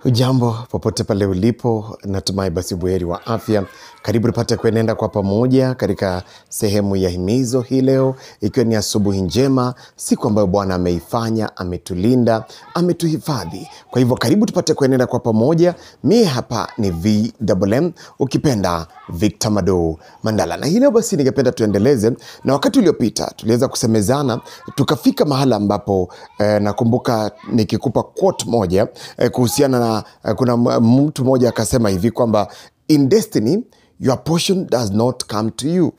Hujambo popote pale ulipo, natumai basi buheri wa afya. Karibu tupate kuenenda kwa pamoja katika sehemu ya himizo hii leo, ikiwa ni asubuhi njema, siku ambayo Bwana ameifanya, ametulinda, ametuhifadhi. Kwa hivyo karibu tupate kuenenda kwa pamoja. Mie hapa ni VMM, ukipenda Victor Mado Mandala. Na hii leo basi ningependa tuendeleze na wakati uliopita tuliweza kusemezana, tukafika mahala ambapo nakumbuka nikikupa quote moja kuhusiana na kuna mtu mmoja akasema hivi kwamba in destiny your portion does not come to you,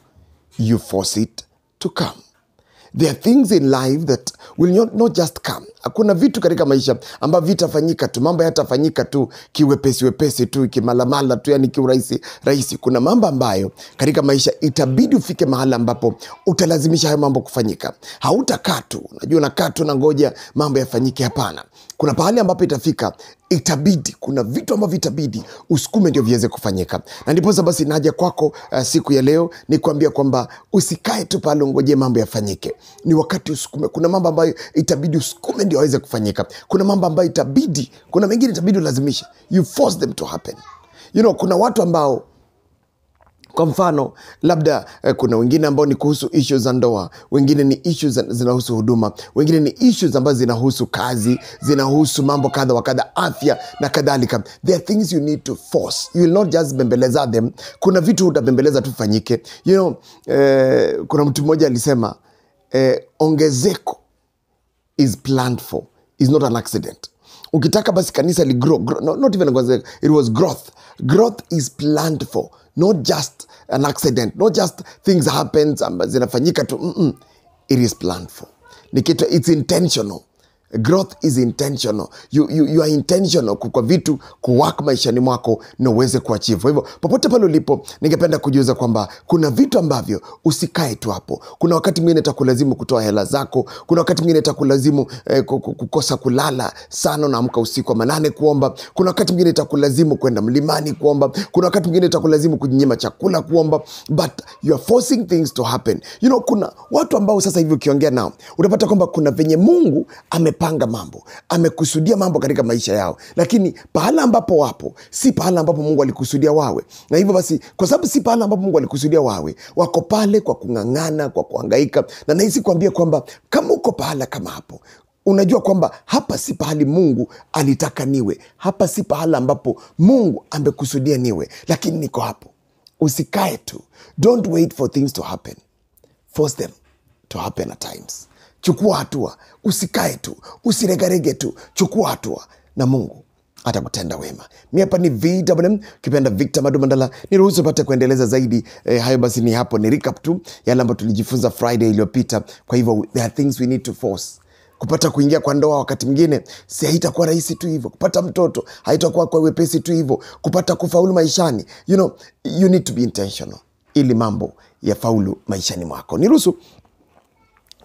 you force it to come. There are things in life that will not just come. Hakuna vitu katika maisha ambavyo vitafanyika tu, mambo yatafanyika tu kiwepesi wepesi tu, kimalamala tu, yani kiurahisi rahisi. Kuna mambo ambayo katika maisha itabidi ufike mahala ambapo utalazimisha hayo mambo kufanyika. Hautakaa tu, unajua unakaa tu na ngoja mambo yafanyike, hapana. Kuna pahali ambapo itafika itabidi, kuna vitu ambavyo itabidi usukume ndio viweze kufanyika. Na ndiposa basi naja kwako siku ya leo ni kuambia kwamba usikae tu pale ungoje mambo yafanyike. Ni wakati usukume. Kuna mambo ambayo itabidi usukume ndio yaweze kufanyika. Kuna mambo ambayo itabidi, kuna mengine itabidi ulazimishe. You force them to happen. You know, kuna watu ambao kwa mfano labda kuna wengine ambao ni kuhusu issues za ndoa, wengine ni issues zinahusu huduma, wengine ni issues ambazo zinahusu kazi, zinahusu mambo kadha wa kadha, afya na kadhalika. There are things you need to force. You will not just bembeleza them. Kuna vitu utabembeleza tu fanyike. You know, kuna mtu mmoja alisema ongezeko is planned for, is not an accident. Ukitaka basi kanisa li grow, grow, no, not even ongezeko, it was growth. Growth is planned for, not just an accident, not just things happen, zinafanyika tu. It is planned for. Ni kitu, it's intentional. Growth is intentional. You are intentional kwa vitu kuwork maishani mwako na uweze kuachieve. Kwa hivyo popote pale ulipo, ningependa kujuza kwamba kuna vitu ambavyo usikae tu hapo. Kuna wakati mwingine itakulazimu kutoa hela zako, kuna wakati mwingine itakulazimu kukosa kulala sana, unaamka usiku wa manane kuomba. Kuna wakati mwingine itakulazimu kwenda mlimani kuomba. Kuna wakati mwingine itakulazimu kujinyima chakula kuomba, but you are forcing things to happen. You know, kuna watu ambao sasa hivi ukiongea nao utapata kwamba kuna venye Mungu amepanga mambo, amekusudia mambo katika maisha yao, lakini pahala ambapo wapo si pahala ambapo Mungu alikusudia wawe. Na hivyo basi, kwa sababu si pahala ambapo Mungu alikusudia wawe, wako pale kwa kung'ang'ana, kwa kuhangaika. Na nahisi kuambia kwamba kama uko pahala kama hapo, unajua kwamba hapa si pahali Mungu alitaka niwe, hapa si pahala ambapo Mungu amekusudia niwe, lakini niko hapo. Usikae tu. Don't wait for things to happen. Force them to happen at times. Chukua hatua, usikae tu, usiregarege tu, chukua hatua na Mungu atakutenda wema. Mimi hapa ni VMM, kipenda Victor Mado Mandala. Niruhusu pate kuendeleza zaidi. Hayo basi ni hapo, ni recap tu yale ambayo tulijifunza Friday iliyopita. Kwa hivyo there are things we need to force. Kupata kuingia kwa ndoa wakati mwingine si haitakuwa rahisi tu hivyo. Kupata mtoto haitakuwa kwa wepesi tu hivyo. Kupata kufaulu maishani, you know, you need to be intentional ili mambo ya faulu maishani mwako. Niruhusu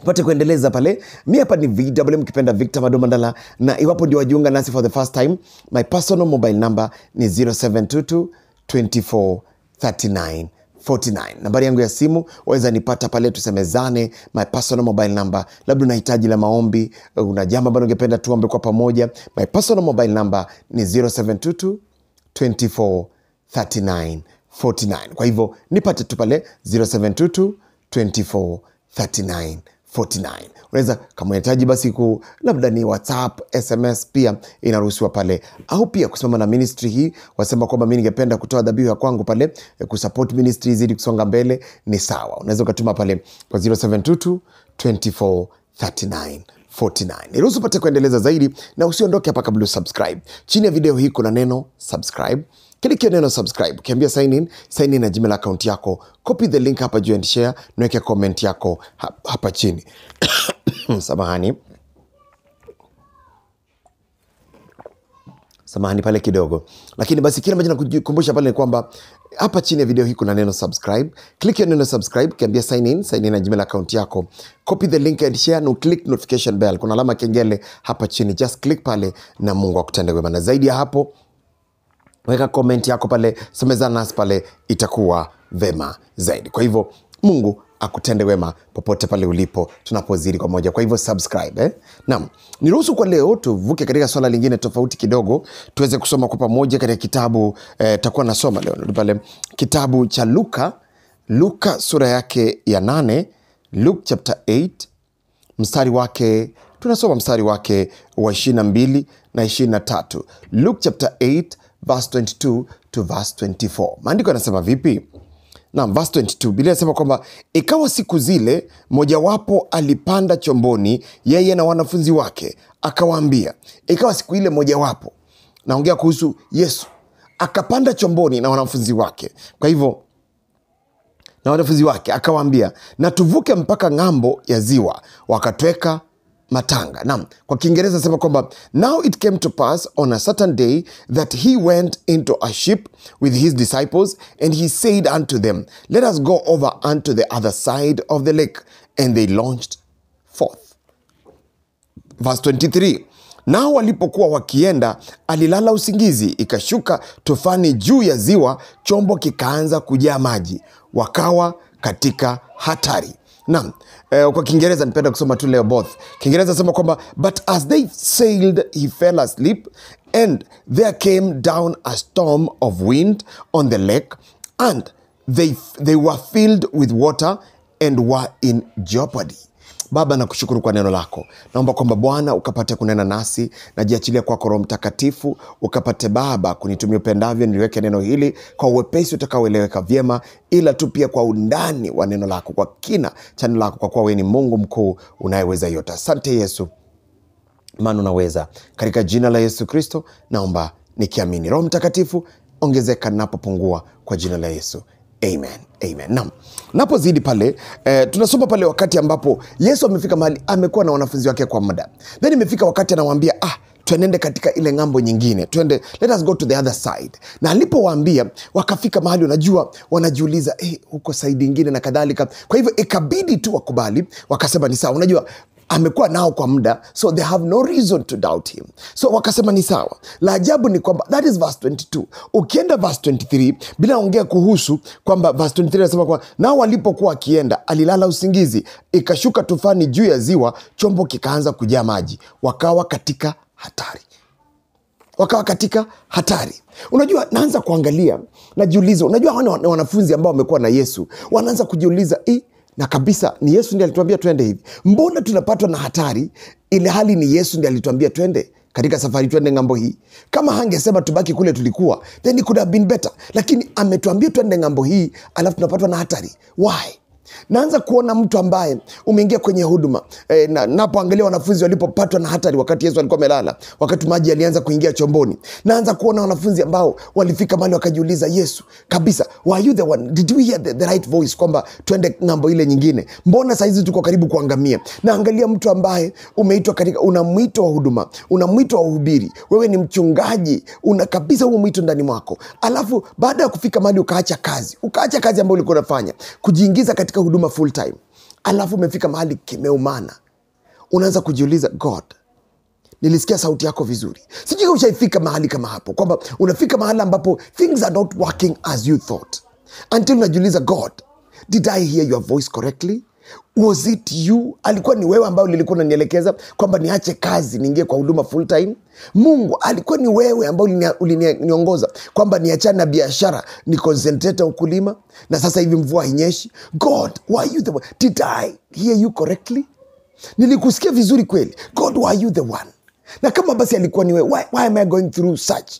pate kuendeleza pale. Mi hapa ni VMM, kipenda Victor Mado Mandala, na iwapo ndio wajiunga nasi for the first time, my personal mobile number ni 0722 24 39 49. Nambari yangu ya simu waweza nipata pale, tusemezane. My personal mobile number, labda unahitaji la maombi, una jambo ambalo ungependa tuombe kwa pamoja, my personal mobile number ni 0722 24 39 49. Kwa hivyo nipate tu pale 0722 24 39 49. Unaweza kama unahitaji basi labda ni WhatsApp, SMS pia inaruhusiwa pale, au pia kusimama na ministry hii, wasema kwamba mimi ningependa kutoa dhabihu ya kwangu pale kusupport ministry izidi kusonga mbele, ni sawa. Unaweza ukatuma pale kwa 0722 24 39 49. Niruhusu upate kuendeleza zaidi, na usiondoke hapa kabla usubscribe. Chini ya video hii kuna neno subscribe. Click neno subscribe. Ukiambia sign in na Gmail account yako. Copy the link hapa juu and share, niweke comment yako hapa chini. Samahani. Samahani pale kidogo. Lakini basi kile ambacho nakukumbusha pale ni kwamba hapa chini ya video hii kuna neno subscribe. Click hiyo neno subscribe, kiambia sign in na Gmail account yako. Copy the link and share, na click notification bell. Kuna alama kengele hapa chini. Just click pale na Mungu akutende wema. Na zaidi ya hapo, weka comment yako pale, semezana nasi pale, itakuwa vema zaidi. Kwa hivyo Mungu akutende wema popote pale ulipo tunapozidi kwa moja. Kwa hivyo subscribe, eh? Naam, niruhusu kwa leo tuvuke katika swala lingine tofauti kidogo, tuweze kusoma kwa pamoja katika kitabu takuwa nasoma leo pale kitabu cha Luka, Luka sura yake ya 8, Luke chapter 8 mstari wake tunasoma mstari wake wa 22 na 23. Luke chapter 8 verse 22 to verse 24. Maandiko yanasema vipi? Naam, verse 22 Biblia inasema kwamba ikawa siku zile mojawapo alipanda chomboni yeye na wanafunzi wake, akawaambia. Ikawa siku ile mojawapo, naongea kuhusu Yesu, akapanda chomboni na wanafunzi wake. Kwa hivyo na wanafunzi wake akawaambia, na tuvuke mpaka ng'ambo ya ziwa. Wakatweka matanga. Naam, kwa Kiingereza nasema kwamba now it came to pass on a certain day that he went into a ship with his disciples, and he said unto them, let us go over unto the other side of the lake. And they launched forth. Verse 23. Nao walipokuwa wakienda, alilala usingizi, ikashuka tufani juu ya ziwa, chombo kikaanza kujaa maji, wakawa katika hatari. Naam, kwa Kiingereza nipenda kusoma tu leo both. Kiingereza sema kwamba but as they sailed he fell asleep, and there came down a storm of wind on the lake, and they were filled with water and were in jeopardy. Baba, nakushukuru kwa neno lako. Naomba kwamba Bwana ukapate kunena nasi, najiachilia kwako Roho Mtakatifu, ukapate Baba kunitumia upendavyo, niliweke neno hili kwa uwepesi utakaoeleweka vyema, ila tu pia kwa undani wa neno lako, kwa kina cha neno lako, kwa kuwa wewe ni Mungu mkuu unayeweza yote. Asante Yesu, maana unaweza. Katika jina la Yesu Kristo naomba nikiamini. Roho Mtakatifu ongezeka napopungua, kwa jina la Yesu. Amen. Amen. Naam. Napozidi pale, tunasoma pale wakati ambapo Yesu amefika mahali, amekuwa na wanafunzi wake kwa muda. Then imefika wakati anawaambia, tuenende katika ile ng'ambo nyingine. Tuende, let us go to the other side. Na alipowaambia, wakafika mahali, unajua, wanajiuliza, huko side nyingine na kadhalika. Kwa hivyo ikabidi tu wakubali, wakasema ni sawa. Unajua, amekuwa nao kwa muda, so they have no reason to doubt him. So wakasema ni sawa. La ajabu ni kwamba that is verse 22. Ukienda verse 23, bila ongea kuhusu kwamba verse 23 inasema kwamba nao walipokuwa wakienda, alilala usingizi, ikashuka tufani juu ya ziwa, chombo kikaanza kujaa maji, wakawa katika hatari. Wakawa katika hatari. Unajua, naanza kuangalia, najiuliza, unajua hawa ni wanafunzi ambao wamekuwa na Yesu, wanaanza kujiuliza, na kabisa ni Yesu ndiye alituambia twende hivi. Mbona tunapatwa na hatari ile hali ni Yesu ndiye alituambia twende katika safari, twende ng'ambo hii? Kama hangesema tubaki kule tulikuwa, then it could have been better. Lakini ametuambia twende ng'ambo hii, alafu tunapatwa na hatari. Why? Naanza kuona mtu ambaye umeingia kwenye huduma, napoangalia wanafunzi walipopatwa na hatari wakati Yesu alikuwa amelala, wakati maji yalianza kuingia chomboni. Naanza kuona wanafunzi ambao walifika mahali wakajiuliza, Yesu kabisa, were you the one? Did we hear the right voice kwamba twende ng'ambo ile nyingine? Mbona saa hizi tuko karibu kuangamia? Naangalia mtu ambaye umeitwa katika, una mwito wa huduma, una mwito wa uhubiri, wewe ni mchungaji, una kabisa huo mwito ndani mwako. Alafu baada ya kufika mahali ukaacha kazi ambayo ulikuwa unafanya, kujiingiza katika huduma full time. Alafu umefika mahali kimeumana. Unaanza kujiuliza, God, nilisikia sauti yako vizuri. Sijui kama ushaifika mahali kama hapo, kwamba unafika mahali ambapo things are not working as you thought. Until unajiuliza, God, did I hear your voice correctly? Was it you? Alikuwa ni wewe ambaye ulikuwa unanielekeza kwamba niache kazi niingie kwa huduma full time? Mungu, alikuwa ni wewe ambaye uliniongoza kwamba niachane na biashara ni concentrate ukulima, na sasa hivi mvua hainyeshi? God, were you the one? Did I hear you correctly? Nilikusikia vizuri kweli? God, were you the one? Na kama basi alikuwa ni wewe, why am I going through such?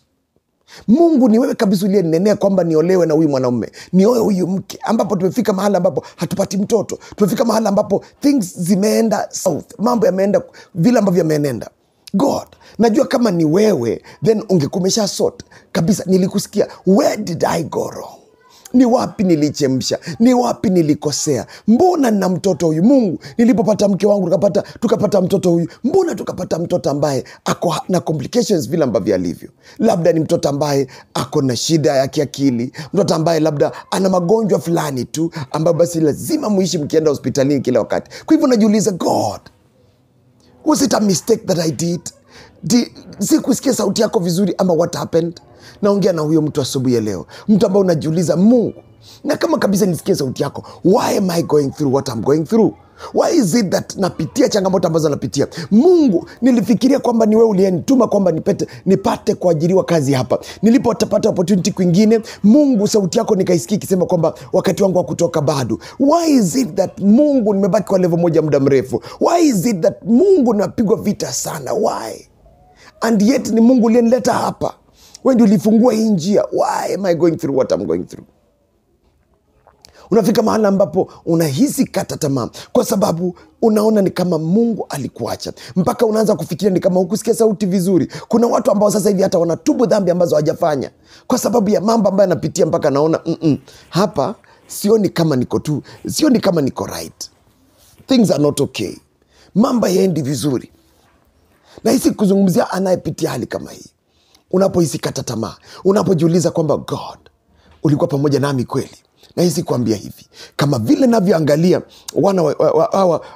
Mungu, ni wewe kabisa uliyeninenea kwamba niolewe na huyu mwanaume, nioe huyu mke, ambapo tumefika mahali ambapo hatupati mtoto, tumefika mahali ambapo things zimeenda south, mambo yameenda vile ambavyo yameenenda. God, najua kama ni wewe, then ungekumesha sort kabisa, nilikusikia. Where did I go wrong? Ni wapi nilichemsha? Ni wapi nilikosea? Mbona nina mtoto huyu? Mungu, nilipopata mke wangu tukapata mtoto huyu. Mbona tukapata mtoto ambaye ako na complications vile ambavyo alivyo? Labda ni mtoto ambaye ako na shida ya kiakili, mtoto ambaye labda ana magonjwa fulani tu ambayo basi lazima muishi mkienda hospitalini kila wakati. Kwa hivyo najiuliza, God, was it a mistake that I did? Sikusikia sauti yako vizuri ama what happened? Naongea na huyo mtu asubuhi ya leo, mtu ambaye unajiuliza, Mungu, Na kama kabisa nisikie sauti yako, why am I going through what I'm going through? Why is it that napitia changamoto ambazo napitia? Mungu, nilifikiria kwamba ni wewe uliyenituma kwamba nipate kuajiriwa kazi hapa. Nilipopata opportunity kwingine, Mungu, sauti yako nikaisikia ikisema kwamba wakati wangu wa kutoka bado. Why is it that Mungu nimebaki kwa level moja muda mrefu? Why is it that Mungu napigwa vita sana? Why? And yet ni Mungu uliyenileta hapa. Wewe ndiye ulifungua hii njia. Why am I going through what I'm going through? Unafika mahali ambapo unahisi kata tamaa kwa sababu unaona ni kama Mungu alikuacha, mpaka unaanza kufikiria ni kama hukusikia sauti vizuri. Kuna watu ambao sasa hivi hata wanatubu dhambi ambazo hawajafanya kwa sababu ya mambo ambayo anapitia, mpaka anaona hapa sioni kama niko tu, sioni kama niko right, things are not okay, mambo hayaendi vizuri. Na hisi kuzungumzia anayepitia hali kama hii, unapohisi kata tamaa, unapojiuliza kwamba God, ulikuwa pamoja nami kweli? Nahisi kuambia hivi, kama vile navyoangalia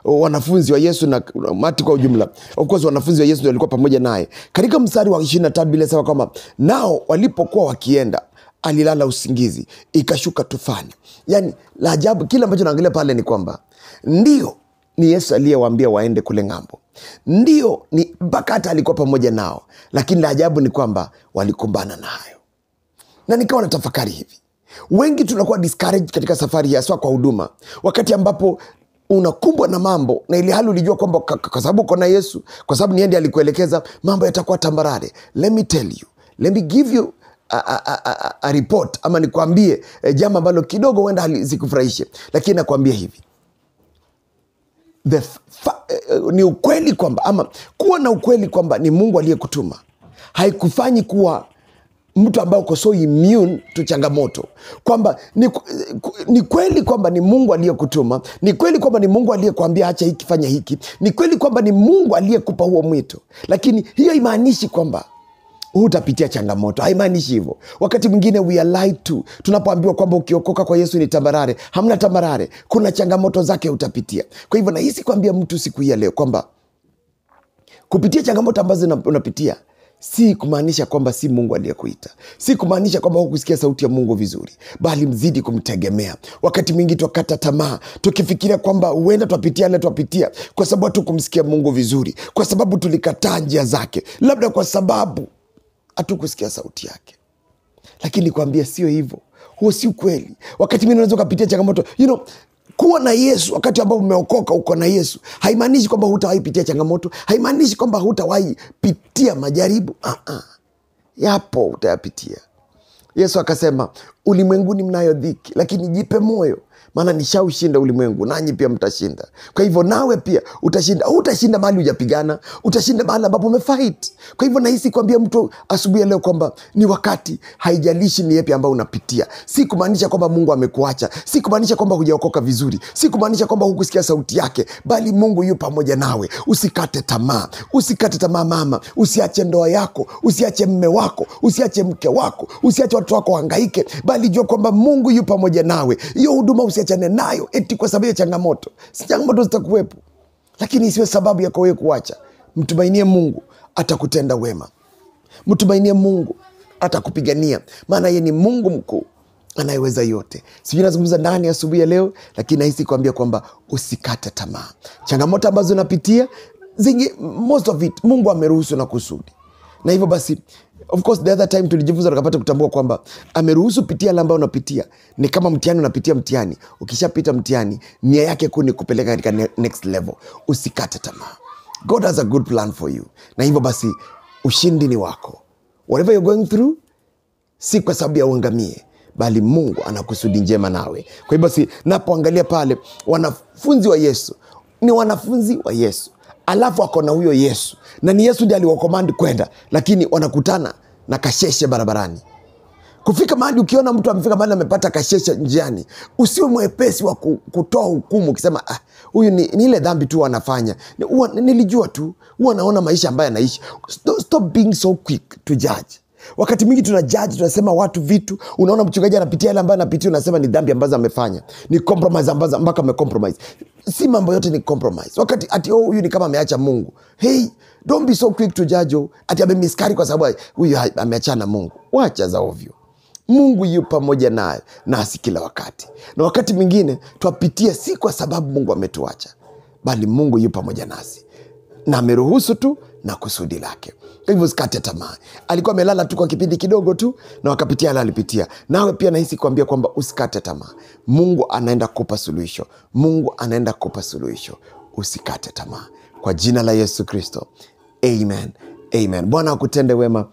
wanafunzi wa Yesu na mati kwa ujumla, of course wanafunzi wa Yesu ndio walikuwa pamoja naye. Katika mstari wa 23 Biblia inasema kwamba nao walipokuwa wakienda alilala usingizi, ikashuka tufani. Yani la ajabu, kile ambacho naangalia pale ni kwamba ndio ni Yesu aliyewaambia waende kule ng'ambo, ndio ni mpaka hata alikuwa pamoja nao, lakini la ajabu ni kwamba walikumbana na hayo. Na nikawa natafakari hivi, wengi tunakuwa discouraged katika safari hii, haswa kwa huduma, wakati ambapo unakumbwa na mambo na ili hali ulijua kwamba kwa sababu uko na Yesu, kwa sababu ni yeye ndiye alikuelekeza, mambo yatakuwa tambarare. Let me tell you, let me give you a report, ama nikwambie jambo ambalo kidogo huenda halikufurahishe, lakini nakwambia hivi, ni ukweli kwamba, ama kuwa na ukweli kwamba ni Mungu aliyekutuma haikufanyi kuwa mtu ambaye uko so immune to changamoto. Kwamba ni kweli kwamba ni Mungu aliyekutuma, ni kweli kwamba ni Mungu aliyekuambia acha hiki fanya hiki, ni kweli kwamba ni Mungu aliyekupa huo mwito, lakini hiyo haimaanishi kwamba hutapitia changamoto. Haimaanishi hivyo. Wakati mwingine we are lied to. Tunapoambiwa kwamba ukiokoka kwa Yesu ni tambarare, hamna tambarare, kuna changamoto zake utapitia. Kwa hivyo nahisi kuambia mtu siku hii ya leo kwamba kupitia changamoto ambazo unapitia si kumaanisha kwamba si Mungu aliyekuita, si kumaanisha kwamba hukusikia sauti ya Mungu vizuri, bali mzidi kumtegemea. Wakati mwingi twakata tamaa tukifikiria kwamba huenda twapitia na twapitia kwa sababu hatukumsikia Mungu vizuri, kwa sababu tulikataa njia zake, labda kwa sababu hatukusikia sauti yake. Lakini nikwambia sio hivyo, huo si ukweli. Wakati mwingine unaweza ukapitia changamoto, you know, kuwa na Yesu wakati ambao umeokoka uko na Yesu haimaanishi kwamba hutawahi pitia changamoto, haimaanishi kwamba hutawahi pitia majaribu. Yapo, utayapitia. Yesu akasema ulimwenguni mnayo dhiki, lakini jipe moyo, maana nishaushinda ulimwengu, nanyi pia mtashinda. Kwa hivyo nawe pia utashinda. Utashinda mahali hujapigana, utashinda mahali ambapo umefight. Kwa hivyo nahisi kuambia mtu asubuhi ya leo kwamba ni wakati, haijalishi ni yapi ambayo unapitia. Si kumaanisha kwamba Mungu amekuacha, si kumaanisha kwamba hujaokoka vizuri, si kumaanisha kwamba hukusikia sauti yake, bali Mungu yu pamoja nawe. Usikate tamaa, usikate tamaa mama, usiache ndoa yako, usiache mme wako, usiache mke wako, usiache watu wako wahangaike, bali jua kwamba Mungu yu pamoja nawe. Hiyo huduma usiachane nayo eti kwa sababu ya changamoto. Si changamoto zitakuwepo, lakini isiwe sababu ya wewe kuacha. Mtumainie Mungu, atakutenda wema. Mtumainie Mungu, atakupigania, maana yeye ni Mungu mkuu anayeweza yote. Sijui nazungumza ndani asubuhi ya leo, lakini nahisi kuambia kwamba usikate tamaa. Changamoto ambazo unapitia zingi, most of it Mungu ameruhusu na kusudi. Na hivyo basi, of course the other time tulijifunza tukapata kutambua kwamba ameruhusu pitia yale ambayo unapitia. Ni kama mtihani, unapitia mtihani. Ukishapita mtihani, nia yake kuu ni kupeleka katika next level. Usikate tamaa. God has a good plan for you. Na hivyo basi ushindi ni wako. Whatever you're going through, si kwa sababu ya uangamie, bali Mungu ana kusudi njema nawe. Kwa hivyo basi napoangalia pale wanafunzi wa Yesu, ni wanafunzi wa Yesu, alafu wako na huyo Yesu, na ni Yesu ndiye aliwacommand kwenda, lakini wanakutana na kasheshe barabarani. Kufika mahali ukiona mtu amefika mahali amepata kasheshe njiani, usiwe mwepesi wa kutoa hukumu ukisema huyu ni ile dhambi tu anafanya, nilijua tu, huwa naona maisha ambayo anaishi. Stop being so quick to judge. Wakati mwingi tuna judge, tunasema watu vitu. Unaona mchungaji anapitia yale ambayo anapitia, unasema ni dhambi ambazo amefanya, ni compromise ambazo mpaka amecompromise. Si mambo yote ni compromise. Wakati ati oh, huyu ni kama ameacha Mungu. Hey, don't be so quick to judge. Oh, ati amemiskari kwa sababu huyu ameachana na Mungu. Wacha za ovyo. Mungu yu pamoja nasi kila wakati. Na wakati mwingine twapitia si kwa sababu Mungu ametuacha, bali Mungu yu pamoja nasi na ameruhusu tu na kusudi lake. Kwa hivyo usikate tamaa. Alikuwa amelala tu kwa kipindi kidogo tu na wakapitia yale alipitia. Nawe pia nahisi kuambia kwamba usikate tamaa. Mungu anaenda kukupa suluhisho. Mungu anaenda kukupa suluhisho. Usikate tamaa. Kwa jina la Yesu Kristo. Amen. Amen. Bwana akutende wema.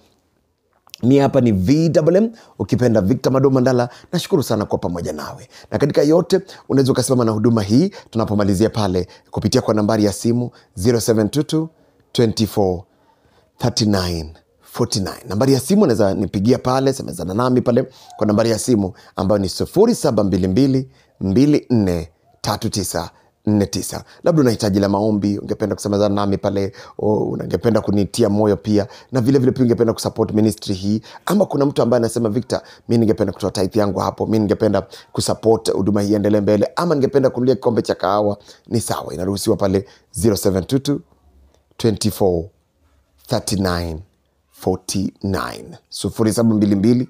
Mi hapa ni VMM, ukipenda Victor Mado Mandala. Nashukuru sana kwa pamoja nawe. Na katika yote unaweza ukasimama na huduma hii tunapomalizia pale kupitia kwa nambari ya simu 0722 24 39 49. Nambari ya simu unaweza nipigia pale, semezana nami pale kwa nambari ya simu ambayo ni 0722 24 39 49. Labda unahitaji la maombi, ungependa kusemezana nami pale, ungependa kunitia moyo pia, na vile vile pia ungependa kusupport ministry hii, ama kuna mtu ambaye anasema Victor, mimi ningependa kutoa tithe yangu hapo, mimi ningependa kusupport huduma hii endelee mbele, ama ningependa kununulia kikombe cha kahawa, ni sawa, inaruhusiwa pale 0722 24 39 49. 0722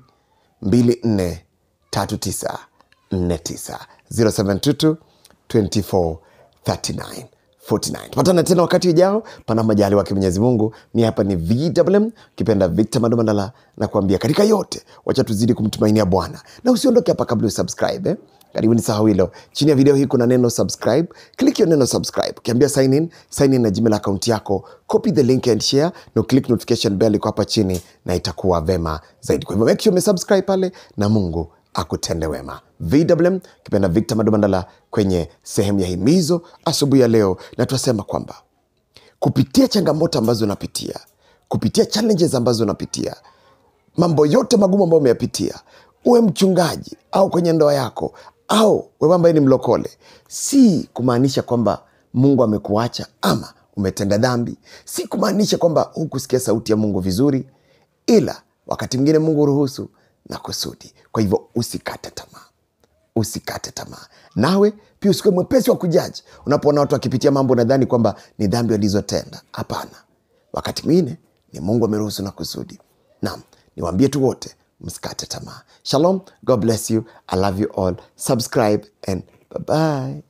24 39 49. 0722 24 39 49. Tupatane tena wakati ujao, panapo majaliwa yake Mwenyezi Mungu. Mimi hapa ni VMM, kipenda Victor Mado Mandala, na kuambia katika yote wacha tuzidi kumtumainia Bwana. Na usiondoke hapa kabla usubscribe. Karibu ni sahau hilo. Chini ya video hii kuna neno subscribe. Click hiyo neno subscribe. Ukiambia sign in na Gmail account yako, copy the link and share, na click notification bell iko hapa chini na itakuwa vema zaidi. Kwa hivyo make sure umesubscribe pale na Mungu akutende wema. VMM, kipenda Victor Mado Mandala, kwenye sehemu ya himizo asubuhi ya leo, na tunasema kwamba kupitia changamoto ambazo unapitia, kupitia challenges ambazo unapitia, mambo yote magumu ambayo umeyapitia, uwe mchungaji au kwenye ndoa yako au wewe ambaye ni mlokole, si kumaanisha kwamba Mungu amekuacha ama umetenda dhambi, si kumaanisha kwamba hukusikia sauti ya Mungu vizuri, ila wakati mwingine Mungu huruhusu na kusudi. Kwa hivyo usikate tamaa. Usikate tamaa. Nawe pia usikuwe mwepesi wa kujaji. Unapoona watu wakipitia mambo unadhani kwamba ni dhambi walizotenda. Hapana. Wakati mwingine ni Mungu ameruhusu na kusudi. Naam, niwaambie tu wote msikate tamaa. Shalom, God bless you. I love you all. Subscribe and bye-bye.